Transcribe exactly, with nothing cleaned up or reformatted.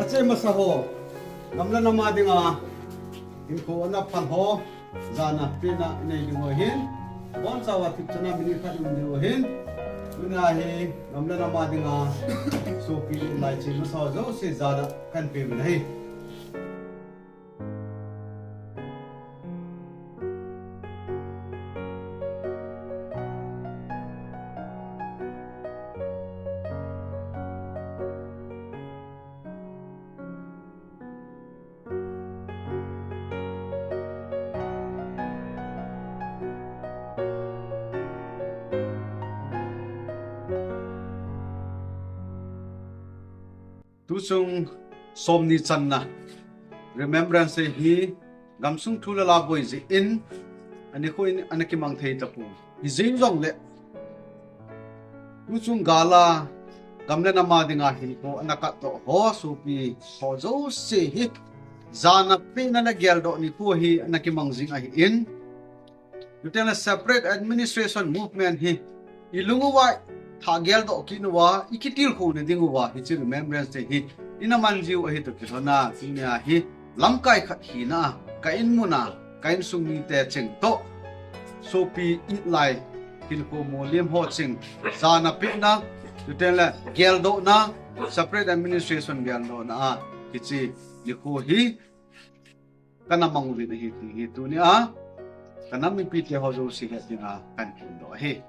Che masa ho, nam le nam a dinga hinkho ana phal ho, jana pehna nei ding u ahin, bonchauva thipchan a minute khat um ding u ahin, tunia hi nam le nam a dinga sopi lai che masa ho jouse jana kahin pe u ahi. Tuchung somni channa Remembrance Day hi gamsung thu le la boi jeh in anikho in ana kimang thei tapon, hijeng jongle tuchung gal a gam le nam a dinga hinkho ana katdoh ho sopi ho jouse hi jana pehna le geldoh nikho hi ana kimang jing ahin, chuteng le Separate Administration Movement hi ilung uva, tha geldoh kit uva, ikitilkhouna ding uva hiche Remembrance Day hi ina man jiu ahi toh kilhona, tunia hi lamkai khat hina a, ka inmun a, ka insung mite cheng toh sopi it lai, hinkho mollhem ho cheng jana pehna, chuteng le geldohna, Separate Administration geldohna a hiche nikho hi kana mang uvin ahi ti hi tunia ka nam mipite ho jouse het dinga kahin phondoh ahi.